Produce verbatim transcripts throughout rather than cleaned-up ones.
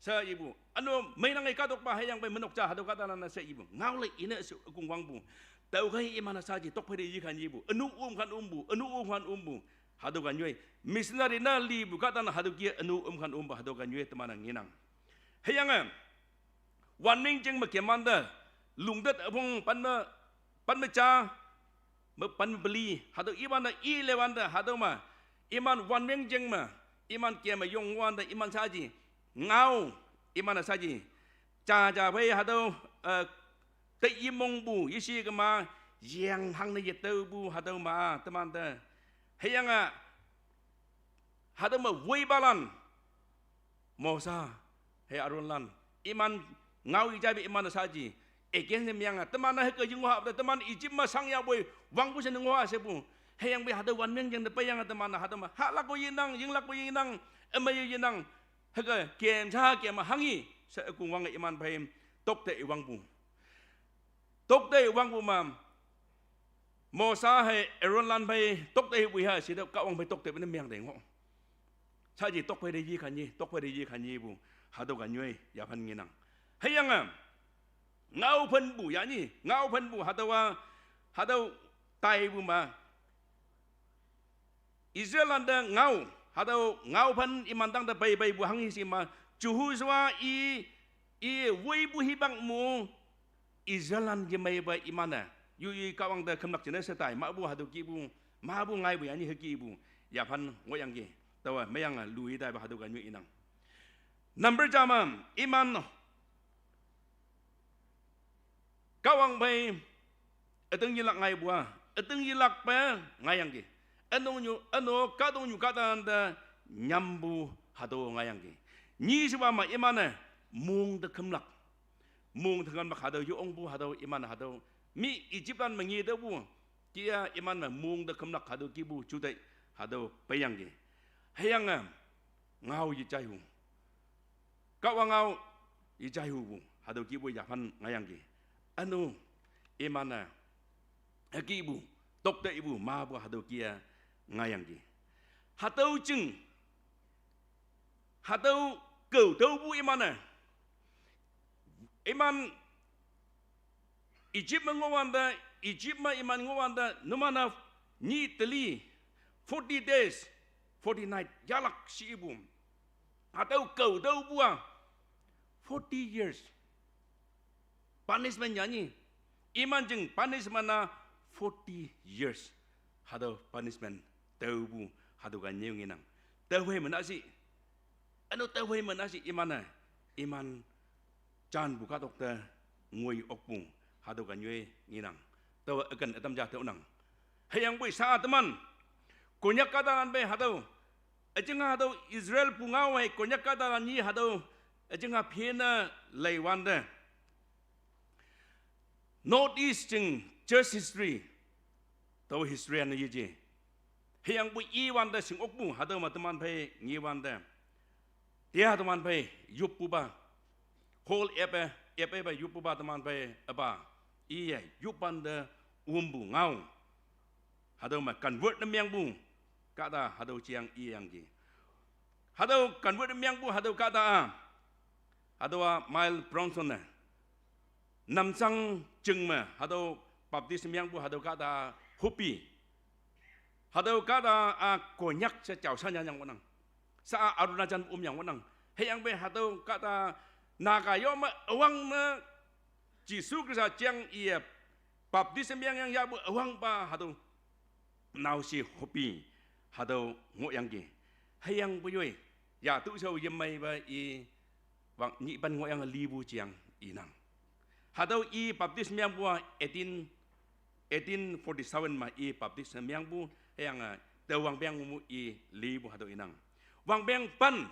She ipu. Üno meinang-e kahtokpa hüyangpoi menok ja hatüo kahtalan-a she ipu. Ngaole ine she ükong wangpu. Tüokhei iman-e shaaji tokphei te yekhan yepu. Ünu ümkhan ümpu. Ünu ümkhan ümpu. Hatüo ka nyoi. Missionary ne lipu kahtalan hatüo kih-e ünu ümkhan ümpu hatüo ka nyoi teman-e ngenang. Hüyange wanmeng jing me kemante, lungtet üpong pan me, pan me ja, me pan me peli, hatüo iwante, i lewante, hatüo me, iman wanmeng jing me, iman kem me yong wante, iman shaaji, ngao, iman-e shaaji, ja ja phei hatüo, eh, te imongpu, yeshi kema, yeng hangne yetaopu, hatüo ma, temante. Hüyange, hatüo me woipalan, Mosa, hei Aaronlan, iman ngao ijaipe iman-e shaaji, against ne myange, teman-e hüke yingoh hapte, teman Egypt me shangyapoi, wangpu she ne ngoh shepu. Hüyangpoi hatüo wanmeng jing te peiyange teman-e hatüo me, hahlakpu yenang, yinglakpu yenang, ümei yenang, hüke kem ja kem me hanghi, she ükong wange iman phei, tokte iwangpu. Tokte iwangpu me, Mosa hei Aaronlan phei tokte ipu ha, shite Kahwang phei tokte pe ne meng te ngoh. Shaaji tokphei te yekhan ye, tokphei te yekhan yepu, hatüo ka nyoi, yaphan ngenang. Hüyange, ngaophenpu, yani, ngaophenpu, hatüowa, hatüo taipu me, Israellante ngao, hatüo ngaophen iman tangte pei peipu hanghi shi me, Joshua i, i woipu hipak mu, Israellan yemeipe iman-e, yoi Kahwang te kümlak jingne she tai, mahpu hatüo kihpu, mahpu ngaipu yani hükihpu, yaphan ngohyangki, taowe meiyange lui taipa hatüo ka nyoi inang. Number ja me, iman Kahwang phei, üting yelak ngaipu-a, üting yelakpe ngaiyangki. Ünongnyu, üno kahtoknyu kahtalan te nyampu hatüo ngaiyangki. Nyi shepa me iman-e mong te kümlak. Mong te kümlak hatüo yo ongpu hatüo iman hatüo. Mi Egyptlan me nge tüopu. Kih-a iman me mong te kümlak hatüo kihpu juteih hatüo peiyangki. Hüyange ngao yejaihu. Kahwang ngao yejaihupu hatüo kihpu yaphan ngaiyangki. Üno iman-e hükihpu, tokte ipu, mapu hatüo kih-a ngaiyangki. Hatüo jing, hatüo kao tüopu iman-e, iman Egypt me ngohwante, Egypt me iman ngohwante, numan-a nyi teli, forty days, forty night, yahlak she ipu. Hatüo kao tüopu-a, forty years. Punishment yani. Iman jing punishment-a forty years. Hatüo punishment tüopu, hatüo ka nyoi ngenang. Tüophei me na shi. Üno tüophei me na shi iman-e, iman janpu kahtok te ngoi okpu, hatüo ka nyoi ngenang. Taowe üken ütam ja tüonang. Hüyangpoi sha teman, Konyak kahtalan phei hatüo, üjingha hatüo Israel pungao hei Konyak kahtalan nyi hatüo, üjingha phenne leiwante, North East jing church history, tao history ane yeje. Hüyangpoi iwante shing okpu, hatüo me teman phei ngewante, tia teman phei yoppupa, whole epe, epe pe yoppupa teman phei üpa, iye yopwante wümpu ngao. Hatüo me convert ne mengpu kahta hatüo jeang iyangki. Hatüo convert ne mengpu hatüo kahta-a, hatüowa Miles Monson-e Namsang jing me hatüo baptism yangpu hatüo kahta Hopi. Hatüo kahta-a Konyak she jao sha nyanyang ngohnang. Sha-a Arunachal ümyang ngohnang. Hüyangpoi hatüo kahta Naga yo me üwangne Jesu Khrista jang iye baptism yangyang yahpu üwangpa hatüo naoshe Hopi hatüo ngohyangki. Hüyangpoi yoi, yatu shao yemeipa i wang nyihpan ngohyange lipu jeang inang. Hatüo i baptism yangpu-a eighteen, eighteen forty-seven me i baptism yangpu, hüyange tao wangpeng mu i lipu hatüo inang. Wangpeng pan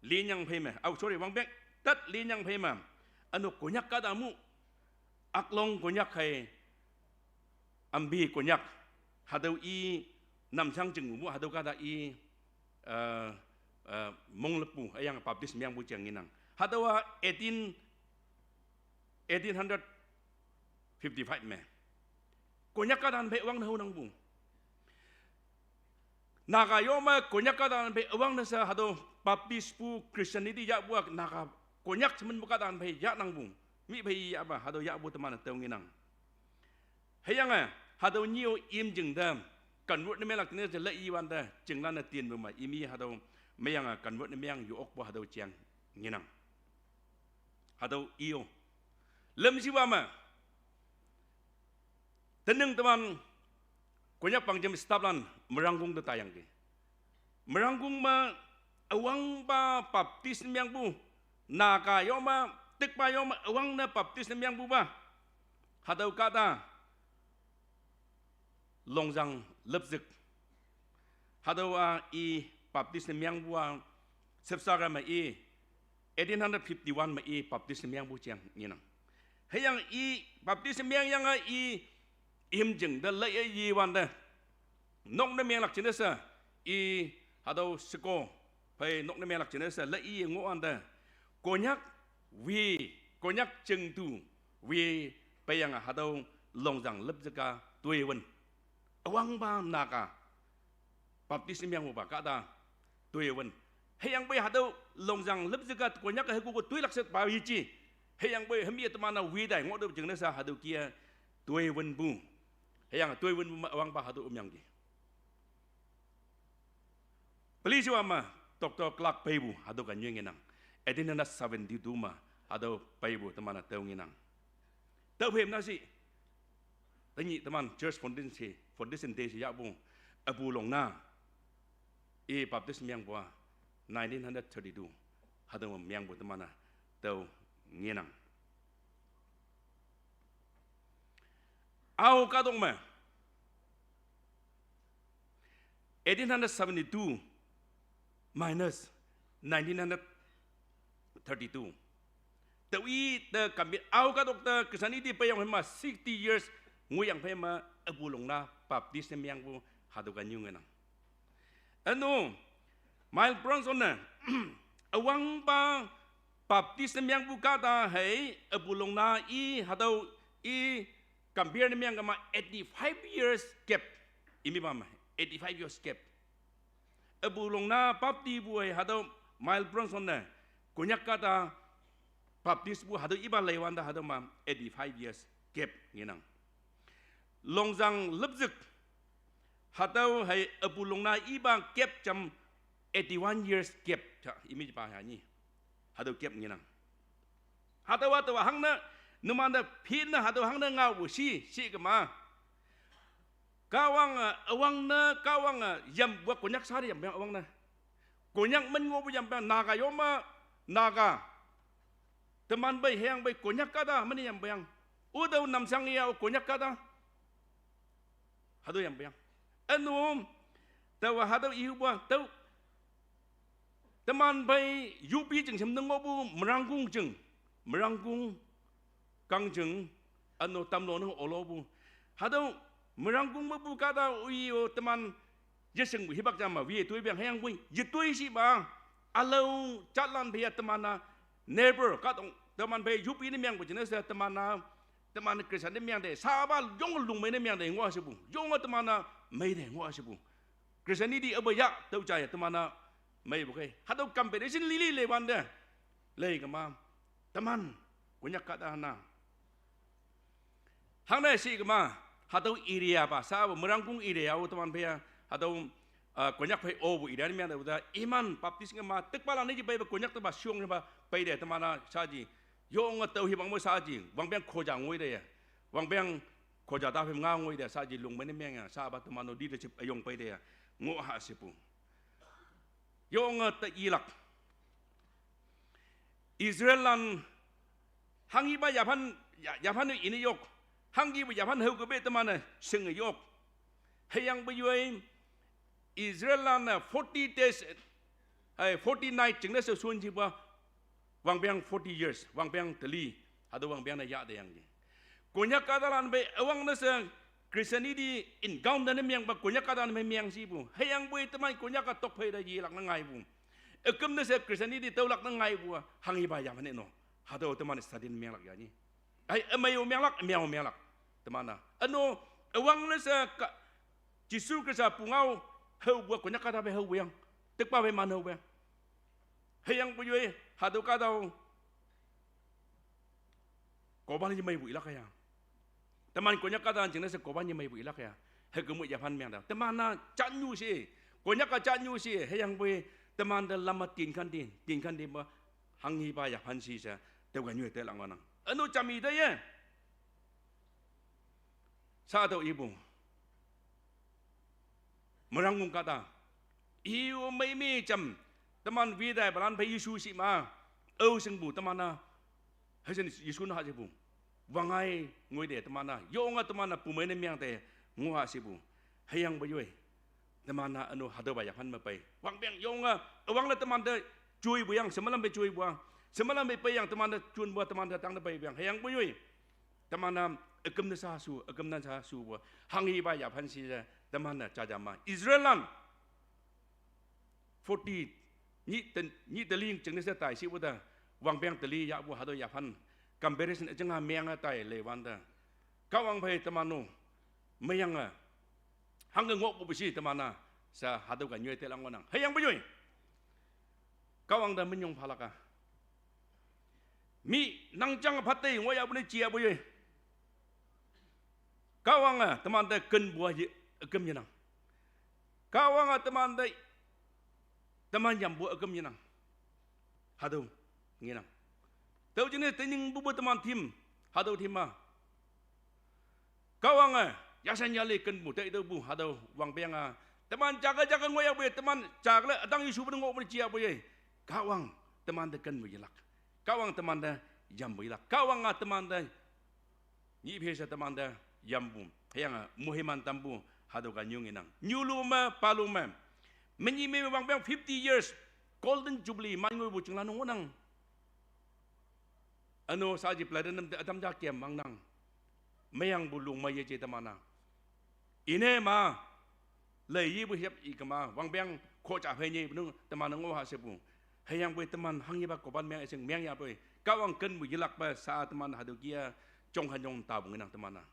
linyang phei me, oh sorry, wangpeng tat linyang phei me, üno Konyak kahta mu, Aklong Konyak hei, Ambi Konyak, hatüo i Namsang jing mu hatüo kahta i, eh, eh, mongleppu, hüyange baptism yangpu jeang ngenang. Hatüowa eighteen, eighteen fifty-five me, Konyak kahtalan phei wangne hao nangpu. Naga yome Konyak kahtalan phei üwangne she hatüo Baptist pu Christianity yahpu-a Naga Konyak shemen pu kahtalan phei yahnangpu. Mi phei yahpa hatüo yahpu teman-e tüo ngenang. Hüyange hatüo nyih-o imjing te convert ne menglak jingne she leiwante jinglan-e tinpu me imi hatüo meyange convert ne meng yo okpu hatüo jeng ngenang. Hatüo i-o lümshipa me tening teman Konyak pangjem stafflan Merangkong te taiyangki. Merangkong me üwangpa Baptist mengpu, Naga yome, tükpa yome üwangne Baptist mengpupa hatüo kahta Longzang Lüpzük. Hatüo-a i Baptist ne mengpu-a Shüpsaka me i eighteen fifty-one me i Baptist ne mengpu jeng ngenang. Hüyange i Baptist ne mengyange i imjing te leiye yewante nok ne menglak jingne she i hatüo sheko phei nok ne menglak jingne she leiye ngohwante Konyak wi, Konyak jingtu wi peiyange hatüo Longzang Lüpzük-a toiwün. Üwangpa Naga Baptist mengpupa kahta toiwün. Hüyangpoi hatüo Longzang Lüpzük-a Konyak hüko toilak she pa yeji. Hüyangpoi hümi teman-a wi tai ngohtüoh jingne she hatüo kih-e toiwünpu. Hüyange toiwünpu me üwangpa hatüo ümyangki. Peli shewa me Doctor Clark peipu hatüo ka nyoi ngenang. Eighteen seventy-two me hatüo peipu teman-e tüo ngenang. Tüo phei na shi tenyih teman Church Foundation she, Foundation Day she yahpu üpu Longna i Baptist mengpu-a nineteen thirty-two hatüo mengpu teman-e tüo ngenang. Ao kahtok me eighteen seventy-two minus nineteen thirty-two. Tüo i te kami ao kahtok te Christianity peiyong hema sixty years ngohyang phei me üpu Longna Baptist ne mengpu hatüo ka nyoi ngenang. Üno, Miles Monson ne üwangpa Baptist ne mengpu kahta hei üpu Longna i hatüo i compare ne meng kema eighty-five years gap. Imi pa me eighty-five years gap. Üpu Longna Baptist pu hei hatüo Miles Monson ne Konyak kahta Baptist pu hatüo ipa leiwante hatüo me eighty-five years gap ngenang. Longzang Lüpzük hatüo hei üpu Longna ipa gap jam eighty-one years gap ja imi pa ha nyi. Hatüo gap ngenang. Hatüowa taowa hangne numante phinne hatüo hangne ngaopu shi, shi kema. Kahwange, üwangne, Kahwange yampu-a Konyak sha te yampeang üwangne. Konyak men ngohpu yampeang Naga yome, Naga. Teman pei hüyangpoi Konyak kahta men yampeang. Ütüo namsang ya Konyak kahta. Hatüo yampeang. Üno, taowa hatüo ihupu-a, tüo teman pei yupi jing shem ne ngohpu Merangkong jing, Merangkong kang jing, üno Tamlu ne olopu. Hatüo Merangkong mepu kahta ui-o teman yeshingpu hipak jam me wi toipeang hüyangpoi yetoi shipa. Ülao jatlan phei-a teman-a neighbor kahtok teman phei yupi ne mengpu jingne she teman-a, teman Christian ne meng te shapa yonge lungmei ne meng te ngoh shepu, yonge teman-a mei te ngoh shepu. Christianity üpa ya tüo jaiye teman-a meipu khei hatüo competition lili leiwante lei kema. Teman Konyak kahta na hangne shi kema, hatüo area pa shapu Merangkong area-o teman phei-a hatüo, ah, Konyak phei opu area ne meng te te iman Baptist ngema tükpalan ne ji peipe Konyak tepa shong pa pei te teman-a shaji. Yonge tao hipak mo shaji wangpeang khoja ngoi te ya, wangpeang khoja ta phei nga ngoi te shaji lungmei ne meng ya shapa teman-o leadership üyong pei te ya ngoh ha shepu. Yonge te ilak Israellan hanghipa yaphan, ya- yaphan-e ine yok, hanghipa yaphan hao kebe teman-e shinge yok. Hüyangpoi yoi Israellan-e forty days, hei forty night jingne she shonjipa wangpeang forty years wangpeang teli, hatüo wangpeang ne yah teyangki. Konyak kahtalan pei üwangne she Christianity encounter ne mengpa Konyak kahtalan pei meng shipu hüyangpoi teman Konyak-a tokphei te yelak ne ngaipu. Üküm ne she Christianity tüolak ne ngaipu-a hanghipa yaphan-e no. Hatüo teman study ne menglak ya nyi. Ai ümei-o menglak, ümei-o menglak. Teman-a üno, üwangne she ka- Jesu Khrista pungao Hüopu-a Konyak kahta phei hüopu yang. Tükpa phei man hüopu yang. Hüyangpoi yoi, hatüo kahtao. Koban yemeipu ilak ya. Teman Konyak kahta jingne she koban yemeipu ilak ya. Hüke mo yaphan meng ta. Teman-a jatnyu she. Konyak-a jatnyu she. Hüyangpoi teman te lam-a tinkhan tin, tinkhan tin pa. Hanghipa yaphan shi she. Tüoka nyoi te lang ngohnang. Üno jam i te ye. Sha tüo ipu. Merangkong kahta. Iyo meime jam. Teman witaipalan phei Jesu shi ma. Ao shingpu teman-a. Hüshin Jesu ne ha shepu. Wangngai ngoi te teman-a. Yonge teman-a pumei ne meng te. Ngoh ha shepu. Hüyangpoi yoi. Teman-a üno hatüopa yaphan me pei. Wangpeng yonge. Üwangne teman te joipu yang. Shemelam phei joipu a. Shemelam phei pei yang teman te jonpu a teman te tangte peipu yang. Hüyangpoi yoi. Teman-a üküm ne sha shu, üküm ne sha shupu. Hanghipa yaphan shi she, teman-e jaja ma. Israellan. Forty, nyih te, nyih teling jingne she tai shipu te. Wangpeng teli yahpu hatüo yaphan. Comparison üjing-a menge tai leiwante. Kahwang phei teman-o. Meyange. Hangke ngohpu shi teman-a. Sha hatüoka nyoi te lang ngohnang. Hüyangpoi yoi. Kahwang te minyong phalak a. Mi nang jang phatte ngohyahpu ne jiyahpu yoi. Kahwange teman te kenpu a ye, üküm yenang. Kahwange teman te, teman yampu üküm yenang. Hatüo ngenang. Tüo jingne tenyingpupu teman tim. Hatüo tim a. Kahwange, yashan yale kenpu, taitüopu, hatüo wangpeng a. Teman jake jake ngohyahpu ye, teman jakele ütang Jesupu ne ngohpu ne jiyahpu ye. Kahwang, teman te kenpu yelak. Kahwang teman te yampu yelak. Kahwang-a teman te nyih phei she teman te yampu. Hüyange moiman tampu, hatüoka nyu ngenang. Nyulu me, palu me. Menyih me wangpeng fifty years, Golden Jubilee, man ngoipu jinglan ngohnang. Üno saji platinum te ütam ja kem wangnang. Meyangpu lung me yeje teman-a. Ine ma. Lei yepu hiap ikema. Wangpeng khoja phei nyepu nu teman-e ngoh ha shepu. Hüyangpoi teman hanghipa koban meng üshing meng yahpoi. Kahwang kenpu yelakpe sha teman hatüo kih-a jonghan jong tapu ngenang teman-a.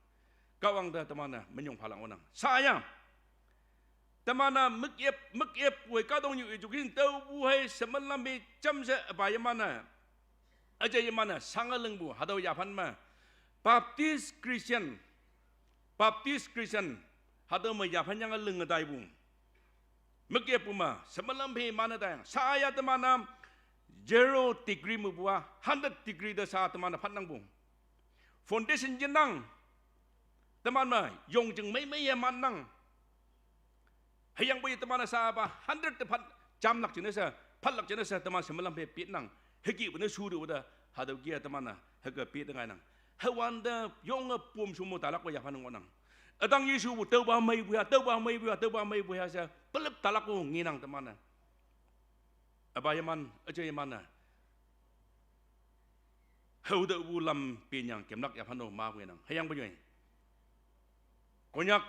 Kahwang te teman-e minyong phalak ngohnang. Sha ya. Teman-a mükep, mükep poi kahtoknyu education tüopu hei shemelam phei jamshe üpa yeman-e. Üja yeman-e shange lingpu hatüo yaphan me. Baptist Christian. Baptist Christian. Hatüo me yaphan yange linge taipu. Mükeppu me, shemelam phei mane tayang. Sha ya teman-a zero degree mepu a, hundred degree te sha teman-e phatnangpu. Foundation yenang. Teman me, yongjing meimei ye mannang. Hüyangpoi teman-e sha pa hundred te phat jamlak jingne she, phatlak jingne she teman shemelam phei petnang. Hükihpu ne shutupu te, hatüo kih-a teman-e, hüke pete ngainang. Hüwante yonge pom shu mo talak-o yaphan ngohnang. Ütang Jesupu, tüopa meipu ya, tüopa meipu ya, tüopa meipu ya she, pelep talak-o ngenang teman-e. Üpa yeman, üja yeman-e. Hüo tüopu lam penyang kemlak yaphan-o ma ngenang. Hüyangpoi yoi. Konyak.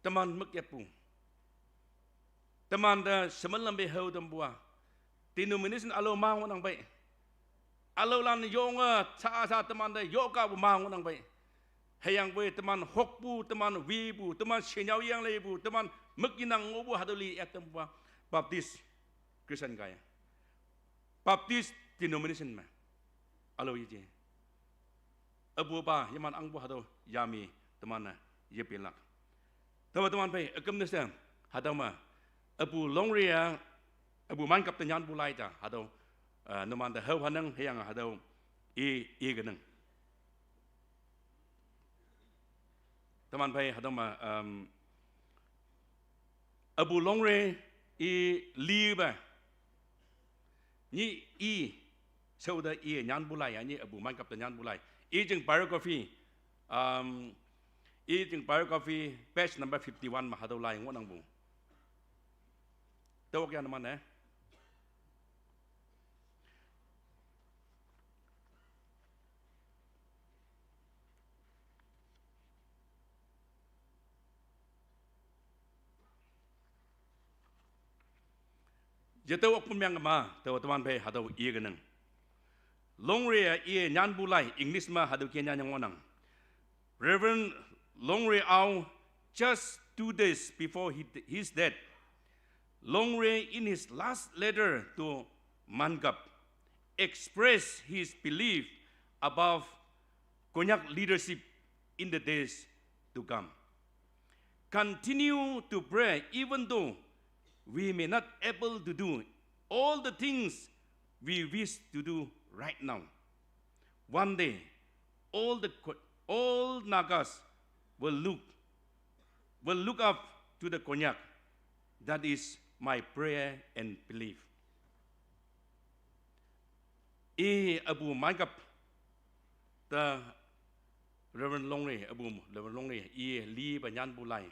Teman mükeppu. Teman te shemelam phei hüo tampu a. Denomination ülao ma ngohnang pei. Ülaolan yonge, sha sha teman te yokapu ma ngohnang pei. Hüyangpoi teman hokpu, teman wipu, teman shenyao yang leipu, teman müknang ngohpu hatüo li ya tampu a. Baptist Christian kaiye. Baptist denomination me. Ülao yeje. Üpupa, yeman angpu hatüo yami teman-e yepilak. Taowa teman phei üküm ne she, hatüo me, üpu Longri-a, üpu mankap te nyanpu lai ja, hatüo, eh, numan te hao hanang hüyange hatüo, i, i kenang. Teman phei hatüo me, um, üpu Longri i lipe. Nyi i, shao te i nyanpu lai ya, nyi üpu mankap te nyanpu lai. I jing biography, um, i jing biography, page number fifty-one me hatüo lai ngohnangpu. Tüo ya numan-e. Yetüo okpu meng ma, tüo teman phei hatüo i kenang. Longri-a i nyanpu lai, English me hatüo kih-a nyan ngohnang. Reverend Longri Ao, Just two days before he, his death, Longri, in his last letter to Mangup, expressed his belief about Konyak leadership in the days to come. Continue to pray even though we may not able to do all the things we wish to do right now. One day, all the Ko- all Nagas will look will look up to the Konyak. That is my prayer and belief. Ih abu Mangup ta Reverend Longri, abu Reverend Longri, ih li ba nyan bu lai.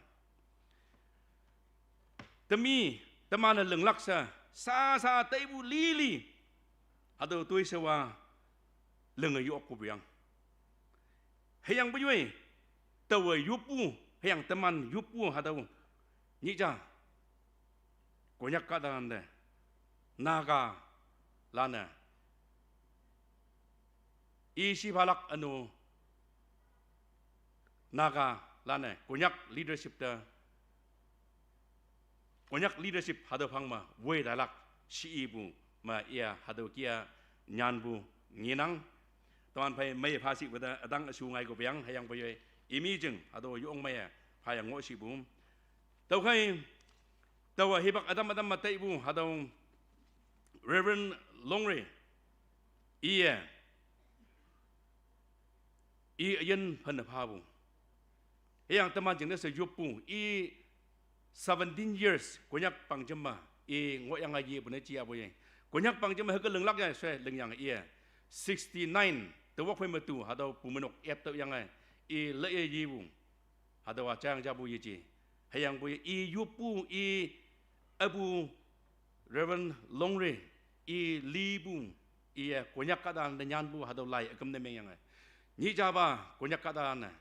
Temi, teman lenglak sa, sa sa tei bu li li. Hadu tui sewa leng yu ku biang. Heyang buyui, tawa yupu, heyang teman yupu hadu. Nyi ja. Konyak ka dan de. Naga lana. Isi balak anu Naga lana. Konyak leadership de. Konyak leadership hadu phang ma wei dalak shi ibu ma iya hadu kia nyan bu nginang. Teman phai mai pha si bada adang asu ngai ko biang heyang buyui imi jeng hadu yong mai phai ngo shi bu. Tau khai, tau hibak adam adam matai bu hadu Reverend Longri. Iya. I ayan phan pha bu. Heyang teman jeng de se yupu. I seventeen years Konyak pang jema. I ngo yang ayi bu ne chi abu ye. Konyak pang jema heke lenglak ya se leng yang iya. Sixty nine. Tawak phai matu hadu pu menok ep tau yang ai. I le ye yi bu. Hadu wa chang ja bu ye chi. Heyang bu ye i yupu i abu Reverend Longri i li bu i ya Konyak ka dan de nyan bu hadu lai akam de meng yang ai. Nyi ja ba Konyak ka dan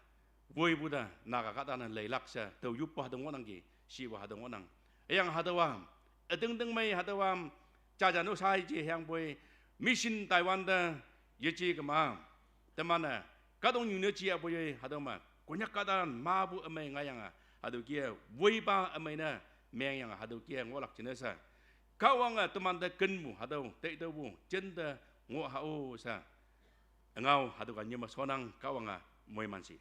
woi bu da Naga ka dan lai lak sa tau yupu hadu ngonang ki shi bu hadu ngonang. Heyang hadu wa adeng deng mai hadu wa cha ja no sai ji heyang bui mission Taiwan da ye chi kama. Teman a kadong nyu ne chi abu ye hadu ma. Konyak ka dan ma bu amai ngai yang a. Hadu kia wei ba amai na meng yang a hadu kia ngolak chine sa. Kawang a teman da ken bu hadu tei tau bu chen da ngo ha o sa. Ngau hadu ka nyima sonang kawang a moi man si.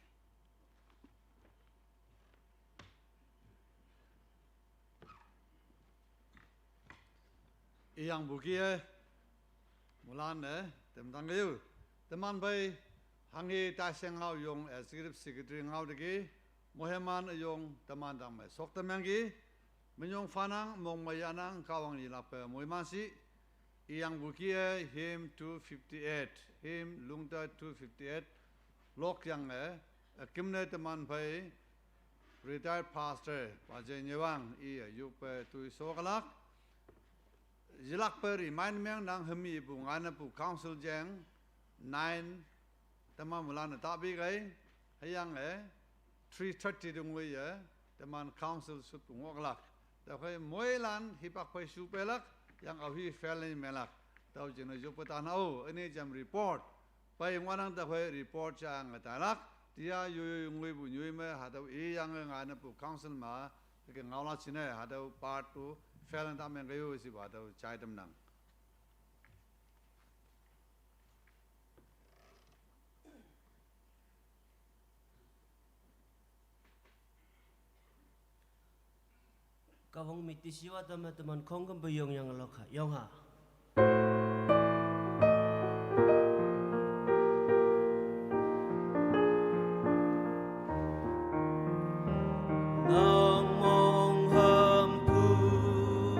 Iyang buki eh, mulan eh, tem tang kayu. Teman bai, hangi taseng ngau yong, eh, executive secretary ngau deki, moheman ayong, teman dang mai. Sok temang ki, menyong fanang, mong mai anang, kawang ilap eh, moi masi. Iyang buki eh, hymn two fifty-eight, hymn lungta two fifty-eight, lok yang eh, eh, kimne teman bai, retired pastor, Pajai Nyewang, i, eh, yup, eh, tui sokalak. Jilak pe remind meng nang hemi bu ngana bu council jeng, nine, teman mulan tabi kai, heyang eh, three thirty dung wei eh, teman council sup ngokalak. Tau kai moilan hipak pai supelak, yang ahi felin melak. Tau jeno yup tan au, ini jam report. Pai ngwanang ta hoi report cha nga talak, tia yu yu ngui bu nyui me, hatau i yang nga na pu council ma, ke ngau la chine, hatau part two, fail ta meng kayu si ba, hatau chai tam nang. Kawang miti siwa tama teman kong kempe yong yang lokha, yong ha. Nang mong hampu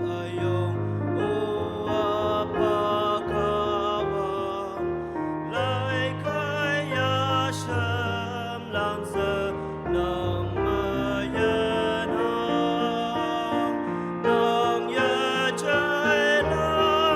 ayong o apa kawang. Lai kai ya sham lam sa nang maya nang, nang ya chai la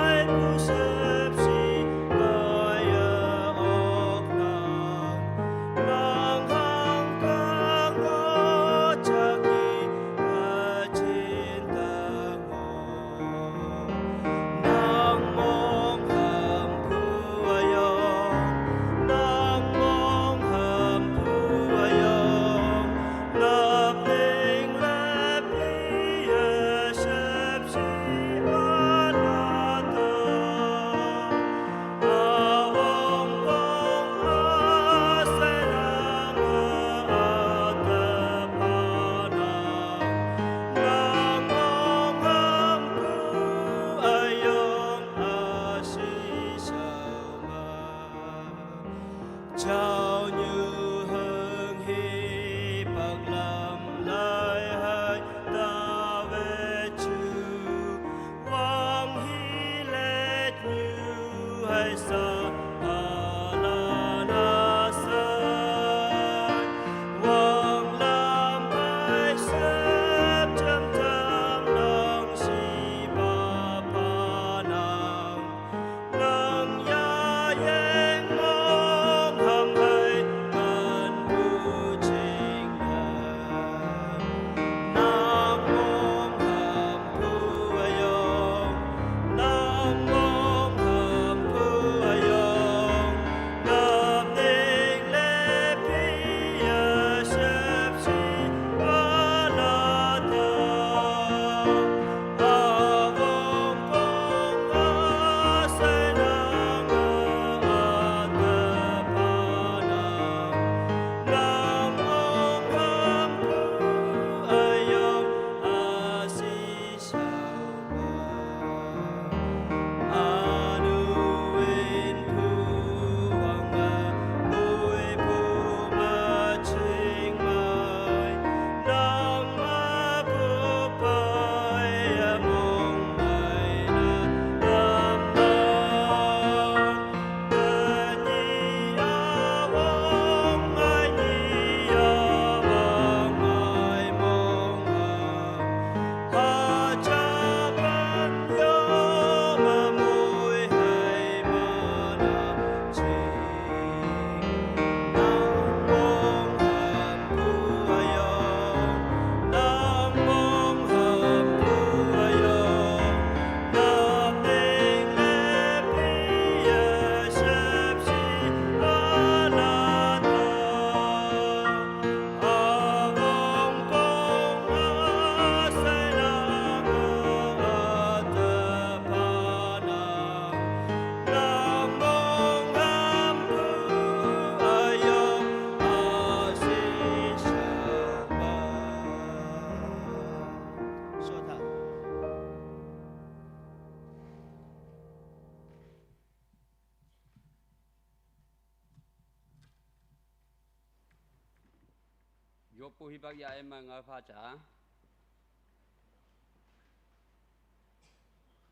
Yopu hibak ya ema ngau pha cha.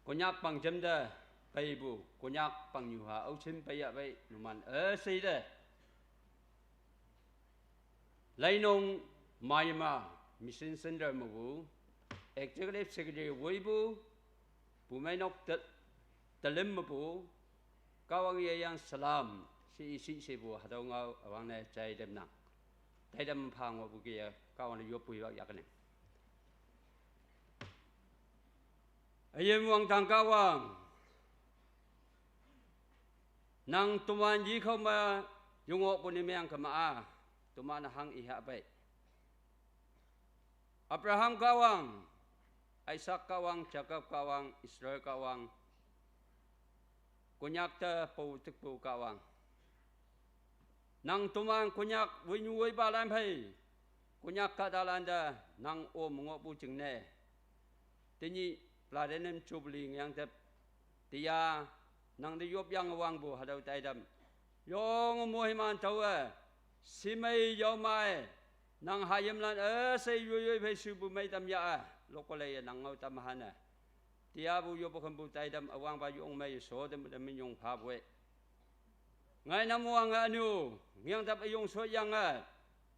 Konyak pang jem de peipu, Konyak pang nyu ha, au chin pei ya pei, numan e sei de. Lainong Myanmar Mission Center mepu, Executive Secretary woipu, Pu Meinok te-, Telim mepu, Kahwang yeyang salam, si isi sipu hatüo ngao üwangne jai temnang. Taitam pha ngohpu kih-e, Kahwang te yoppu iwak yakneng. Üyin wangdang Kahwang, nang toman yikhao me yongohpu ne meang kema-a, toman hang iha pei. Abraham Kahwang, Isaac Kahwang, Jacob Kahwang, Israel Kahwang, Konyak te pou tikpu Kahwang. Nang toman Konyak woinyu woipalan phei, Konyak kahtalan te nang om ngohpu jingne. Tenyih Platinum Jubilee ngyangtep, tiya, nang te yopyange wangpu hatüo taitam. Yonge moiman taowe, shimei yaomai, nang hayimlan üshei yoiyoi phei shupu meitam ya-e, lokole ye nang ngao tam hane. Tiapu yoppe kempu taitam üwangpa yong mei sho tem te minyong phapu-e. Ngainam wange ünyu, ngyangtap üyong shoyange,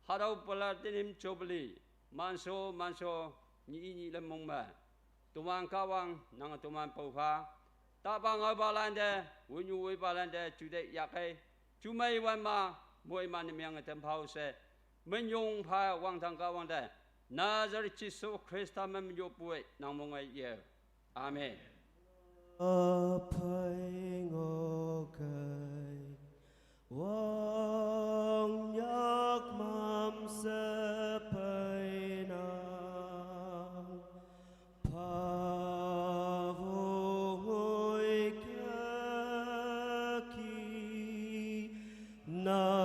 hatüo Platinum Jubilee, mansho, mansho, nyi-i nyi lemmong me. Toman Kahwang, nange toman pou pha. Tahpa ngaopalan te, woinyu woipalan te, jute yakei, jumei wanma, moiman ne meange tem phao she, minyong pha wangdang Kahwang te, Nazareth Jesu Khrista me yoppu-e, nang mong-e ye. Amen. Aphei ngoh kei, wangyak mamshe peinang, pha wongoi kaki, na